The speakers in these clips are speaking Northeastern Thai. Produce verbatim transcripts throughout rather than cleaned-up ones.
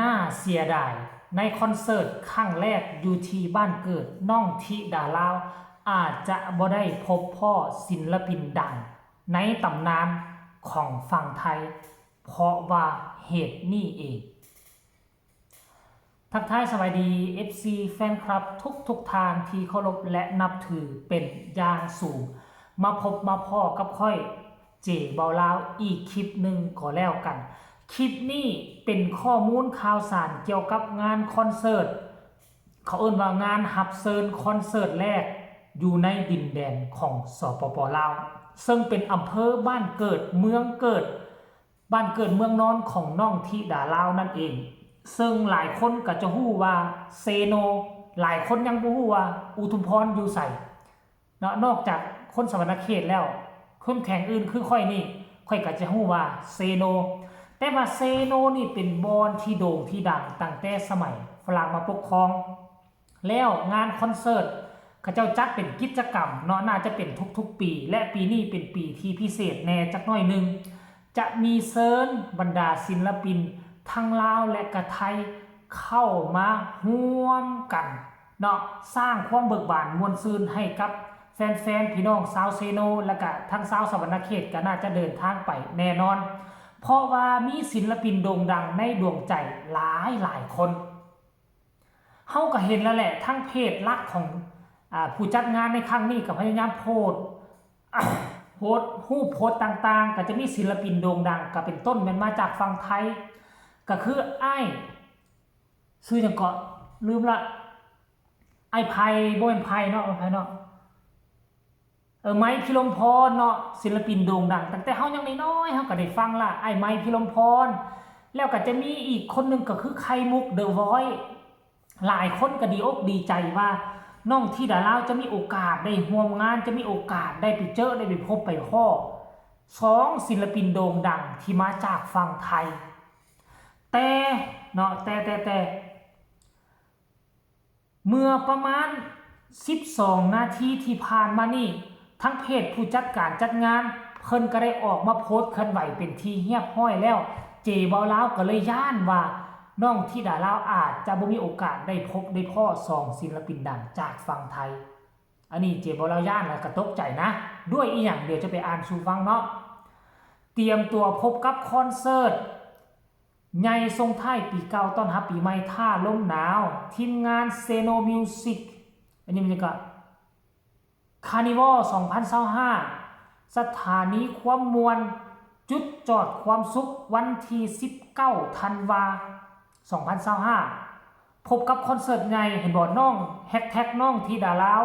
น่าเสียดาย ในคอนเสิร์ตครั้งแรกอยู่ที่บ้านเกิดน้องธิดาลาว อาจจะบ่ได้พบพ้อศิลปินดังในตำนานของฝั่งไทย เพราะว่าเหตุนี้เอง ทักทายสวัสดี เอฟซี แฟนคลับทุกทุกๆท่านที่เคารพและนับถือเป็นอย่างสูง มาพบมาพ้อกับข้อย เจ เบาลาว อีกคลิปหนึ่งก็แล้วกัน คลิปนี้เป็นข้อมูลข่าวสารเกี่ยวกับงานคอนเสิร์ต เขาเอิ้นว่างานฮับเซิญคอนเสิร์ตแรกอยู่ในดินแดนของ สปป ลาว ซึ่งเป็นอำเภอบ้านเกิดเมืองเกิด บ้านเกิดเมืองนอนของน้องธิดาลาวนั่นเอง ซึ่งหลายคนก็จะฮู้ว่าเซโน หลายคนยังบ่ฮู้ว่าอุทุมพรอยู่ไสเนาะ นอกจากคนสะหวันนะเขตแล้ว คนแขวงอื่นคือข้อยนี่ ข้อยก็จะฮู้ว่าเซโน แต่ว่าเซโนนี่เป็นบ่อนที่โด่งที่ดังตั้งแต่สมัยฝรั่งมาปกครอง แล้วงานคอนเสิร์ตเขาเจ้าจัดเป็นกิจกรรมเนาะ น่าจะเป็นทุกๆปี และปีนี้เป็นปีที่พิเศษแน่จักหน่อยหนึ่ง จะมีเชิญบรรดาศิลปินทั้งลาวและกะไทยเข้ามาร่วมกันเนาะ สร้างความเบิกบานม่วนซื่นให้กับแฟนๆ พี่น้องชาวเซโน และกะทั้งชาวสะหวันนะเขตก็น่าจะเดินทางไปแน่นอน เพราะว่ามีศิลปินโด่งดังในดวงใจหลายหลายคน เฮาก็เห็นแล้วแหละ ทั้งเพจหลักของ อ่า ผู้จัดงานในครั้งนี้ก็พยายามโพสต์ โพสต์รูปโพสต์ต่างๆ ก็จะมีศิลปินโด่งดัง ก็เป็นต้นแม่นมาจากฝั่งไทย ก็คืออ้าย ชื่อหยังเกาะ ลืมละ อ้ายไพ บ่แม่นไพเนาะ บ่แม่นไพเนาะ เออ ไมค์ พิรมพรเนาะ ศิลปินโด่งดัง ตั้งแต่เฮายังน้อยๆ เฮาก็ได้ฟังละ อ้ายไมค์ พิรมพร แล้วก็จะมีอีกคนหนึ่งก็คือไข่มุก เดอะวอยซ์ หลายคนก็ดีอกดีใจว่าน้องธิดาลาวจะมีโอกาสได้ร่วมงาน จะมีโอกาสได้ไปเจอ ได้ไปพบไปพ้อสองศิลปินโด่งดังที่มาจากฝั่งไทย แต่เนาะ แต่ แต่ แต่ เมื่อประมาณสิบสองนาทีที่ผ่านมานี่ ทางเพจผู้จัดการจัดงาน เพิ่นก็ได้ออกมาโพสต์เคลื่อนไหวเป็นที่เรียบร้อยแล้ว เจ เบาลาวก็เลยย้านว่าน้องธิดาลาวอาจจะบ่มีโอกาสได้พบได้พ้อสองศิลปินดังจากฝั่งไทย อันนี้เจ เบาลาวย้านแล้วก็ตกใจนะ ด้วยอีหยัง เดี๋ยวจะไปอ่านสู่ฟังเนาะ เตรียมตัวพบกับคอนเสิร์ต ใหญ่ส่งท้ายปีเก่าต้อนรับปีใหม่ ท่าลมหนาว ทีมงานเซโนมิวสิก อันนี้มันจะก็ คาร์นิวัล สองพันซาวห้า สถานีความม่วน จุดจอดความสุข วันที่สิบเก้าธันวา สองพันซาวห้า พบกับคอนเสิร์ตใหญ่ เห็นบ่ น้อง แฮชแท็กน้องธิดาลาว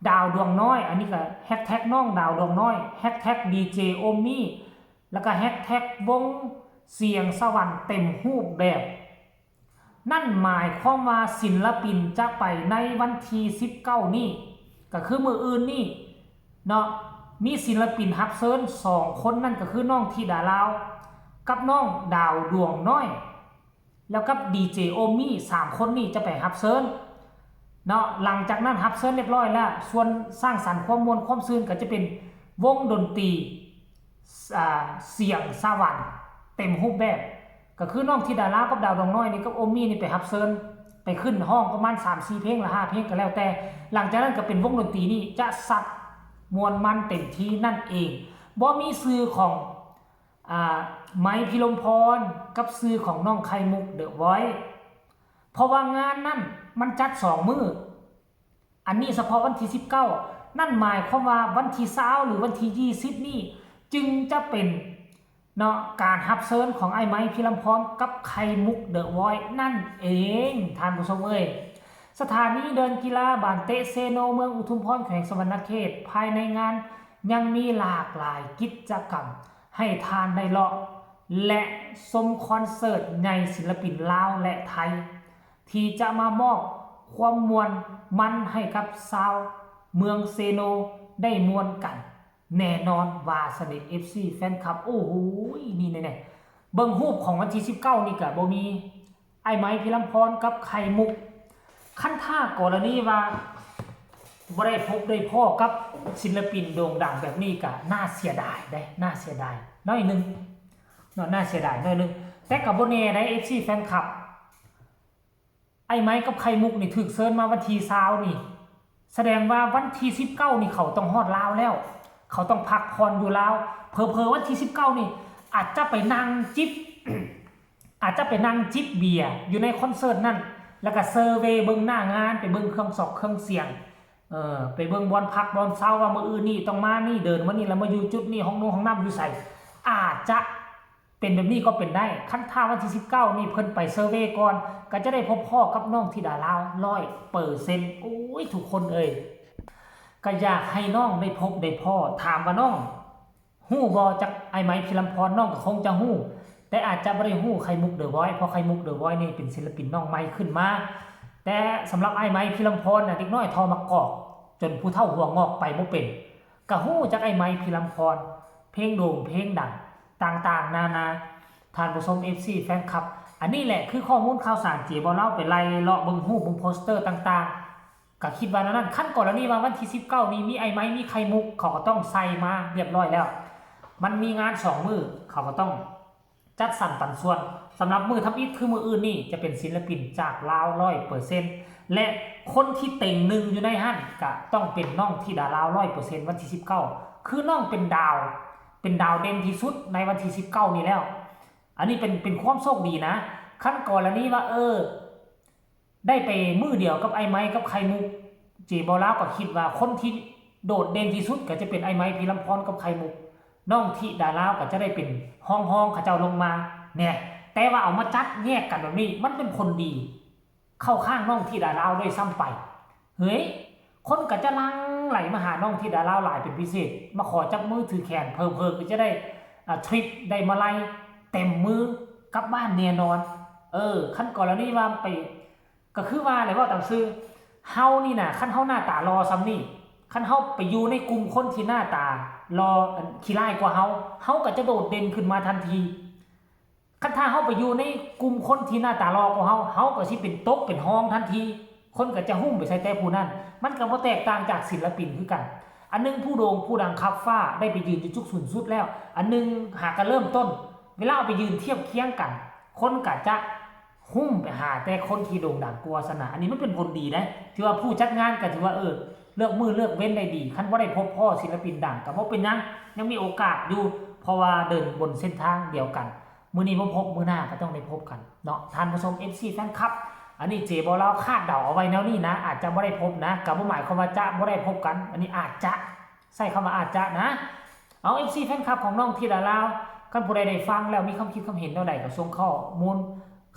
ดาวดวงน้อย อันนี้ก็แฮชแท็กน้องดาวดวงน้อย แฮชแท็กดีเจโอมมี่ แล้วก็แฮชแท็กวงเสียงสวรรค์เต็มรูปแบบ นั่นหมายความว่าศิลปินจะไปในวันที่สิบเก้านี้ ก็คือมื้ออื่นนี้เนาะ มีศิลปินรับเชิญสองคน นั่นก็คือน้องธิดาลาว กับน้องดาวดวงน้อย แล้วกับดีเจโอมมี่ สามคนนี้จะไปรับเชิญเนาะ หลังจากนั้นรับเชิญเรียบร้อยแล้ว ส่วนสร้างสรรค์ความม่วนความซื่นก็จะเป็นวงดนตรี อ่า เสียงสวรรค์เต็มรูปแบบ ก็คือน้องธิดาลาวกับดาวดวงน้อยนี่กับโอมมี่นี่ไปรับเชิญ ไปขึ้นร้องประมาณสามสี่เพลงหรือห้าเพลงก็แล้วแต่ หลังจากนั้นก็เป็นวงดนตรีนี่จะซัดม่วนมันเต็มที่นั่นเอง บ่มีชื่อของ อ่า ไมค์ พิรมพร กับชื่อของน้องไข่มุก เดอะวอยซ์ เพราะว่างานนั่นมันจัดสองมื้อ อันนี้เฉพาะวันที่สิบเก้า นั่นหมายความว่าวันที่ซาวหรือวันที่ยี่สิบนี่ จึงจะเป็นเนาะ การรับเชิญของอ้ายไมค์ พิรมพร กับไข่มุก เดอะวอยซ์ นั่นเอง ท่านผู้ชมเอ้ย สถานีเดินกีฬาบ้านเตะเซโน เมืองอุทุมพร แขวงสะหวันนะเขต ภายในงานยังมีหลากหลายกิจกรรมให้ท่านได้เลาะ และชมคอนเสิร์ตใหญ่ศิลปินลาวและไทย ที่จะมามอบความม่วนมันให้กับชาวเมืองเซโนได้ม่วนกัน แน่นอนว่าสนิท เอฟซี แฟนคลับ โอ้โห นี่แน่ๆ เบิ่งรูปของวันที่สิบเก้านี่ก็บ่มีอ้ายไมค์ พิรมพร กับไข่มุก คันถ้ากรณีว่าบ่ได้พบได้พ้อกับศิลปินโด่งดังแบบนี้ก็น่าเสียดายเด้ น่าเสียดายหน่อยหนึ่งเนาะ น่าเสียดายหน่อยหนึ่ง แต่ก็บ่แน่ได้ เอฟซี แฟนคลับ ไอ้ไม้กับไข่มุกนี่ถูกเชิญมาวันที่ซาวนี่ แสดงว่าวันที่สิบเก้านี่เขาต้องฮอดลาวแล้ว เขาต้องพักผ่อนอยู่ลาว เผลอๆวันที่สิบเก้านี่ อาจจะไปนั่งจิบ อาจจะไปนั่งจิบเบียร์อยู่ในคอนเสิร์ตนั่น แล้วก็เซอร์เวย์เบิ่งหน้างาน ไปเบิ่งเครื่องซอกเครื่องเสียง เออ ไปเบิ่งบ่อนพักบ่อนเซา ว่ามื้ออื่นนี่ต้องมานี่ เดินมานี่แล้วมาอยู่จุดนี่ ห้องนงห้องน้ำอยู่ไส อาจจะเป็นแบบนี้ก็เป็นได้ คันถ้าวันที่สิบเก้านี่เพิ่นไปเซอร์เวย์ก่อน ก็จะได้พบพ้อกับน้องธิดาลาวร้อยเปอร์เซ็นต์ โอ้ย ทุกคนเอ้ย ก็อยากให้น้องได้พบได้พ้อ ถามว่าน้องฮู้บ่จักไอ้ไม้พิรำพร น้องก็คงจะฮู้ แต่อาจจะบ่ได้ฮู้ไข่มุกเดอะวอยซ์ เพราะไข่มุกเดอะวอยซ์นี่เป็นศิลปินน้องใหม่ขึ้นมา แต่สำหรับไอ้ไม้พิรำพรน่ะ เด็กน้อยทอมะกอก จนผู้เฒ่าหัวงอกไปบ่เป็น ก็ฮู้จักไอ้ไม้พิรำพร เพลงโด่งเพลงดังต่างๆนานา ท่านผู้ชม เอฟซี แฟนคลับ อันนี้แหละคือข้อมูลข่าวสาร เจ๊บ่าวลาวไปไล่เลาะเบิ่งรูปเบิ่งโปสเตอร์ต่างๆ ก็คิดว่าแนวนั้น คันกรณีว่าวันที่สิบเก้านี้มีไอ้ไม้มีไข่มุก เขาก็ต้องใส่มาเรียบร้อยแล้ว มันมีงานสองมื้อ เขาก็ต้องจัดสรรปันส่วน สำหรับมื้อทำอิฐคือมื้ออื่นนี่จะเป็นศิลปินจากลาวร้อยเปอร์เซ็นต์ และคนที่เต็งหนึ่งอยู่ในหั้นก็ต้องเป็นน้องธิดาลาวร้อยเปอร์เซ็นต์ วันที่สิบเก้า คือน้องเป็นดาว เป็นดาวเด่นที่สุดในวันที่สิบเก้านี้แล้ว อันนี้เป็นเป็นความโชคดีนะ คันกรณีว่า เออ ได้ไปมื้อเดียวกับไอ้ไม้กับไข่มุก เจ๊บ่าวลาวก็คิดว่าคนที่โดดเด่นที่สุดก็จะเป็นไอ้ไม้พิรำพรกับไข่มุก น้องธิดาลาวก็จะได้เป็นฮองๆ เขาเจ้าลงมา เนี่ย แต่ว่าเอามาจัดแยกกันแบบนี้ มันเป็นผลดี เข้าข้างน้องธิดาลาวด้วยซ้ำไป เฮ้ย คนก็จะหลั่งไหลมาหาน้องธิดาลาวหลายเป็นพิเศษ มาขอจับมือถือแขน เผลอๆก็จะได้ อ่า ทริป ได้มาลัยเต็มมือกลับบ้านแน่นอน เออ คันกรณีว่าไป ก็คือว่าแหละ เว้าตามซื่อ เฮานี่น่ะ คันเฮาหน้าตาหล่อส่ำนี่ คันเฮาไปอยู่ในกลุ่มคนที่หน้าตาหล่อ อันขี้ร้ายกว่าเฮา เฮาก็จะโดดเด่นขึ้นมาทันที คันถ้าเฮาไปอยู่ในกลุ่มคนที่หน้าตาหล่อกว่าเฮา เฮาก็สิเป็นตกเป็นฮองทันที คนก็จะฮุ่มไปใส่แต่ผู้นั้น มันก็บ่แตกต่างจากศิลปินคือกัน อันหนึ่งผู้โด่งผู้ดังคับฟ้า ได้ไปยืนอยู่จุดสูงสุดแล้ว อันหนึ่งหากะเริ่มต้น เวลาเอาไปยืนเทียบเคียงกัน คนก็จะฮุ่มไปหาแต่คนที่โด่งดังกว่าซะนะ อันนี้มันเป็นผลดีนะ ถือว่าผู้จัดงานก็ถือว่า เออ เลือกมื้อเลือกเว้นได้ดี คันบ่ได้พบพ้อศิลปินดังก็บ่เป็นหยัง ยังมีโอกาสอยู่ เพราะว่าเดินบนเส้นทางเดียวกัน มื้อนี้บ่พบ มื้อหน้าก็ต้องได้พบกันเนาะ ท่านผู้ชม เอฟซี แฟนคลับ อันนี้เจ๊บ่าวลาวคาดเดาเอาไว้แนวนี้นะ อาจจะบ่ได้พบนะ ก็บ่หมายความว่าจะบ่ได้พบกัน อันนี้อาจจะ ใช้คำว่าอาจจะนะ เอา เอฟซี แฟนคลับของน้องธิดาลาว คันผู้ใดได้ฟังแล้วมีความคิดความเห็นแนวใดก็ส่งข้อมูล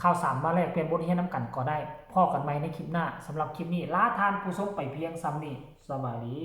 ข่าวสารมาแลกเปลี่ยนบทเรียนนำกันก็ได้ พ้อกันใหม่ในคลิปหน้า สำหรับคลิปนี้ลาท่านผู้ชมไปเพียงส่ำนี้ สบายดี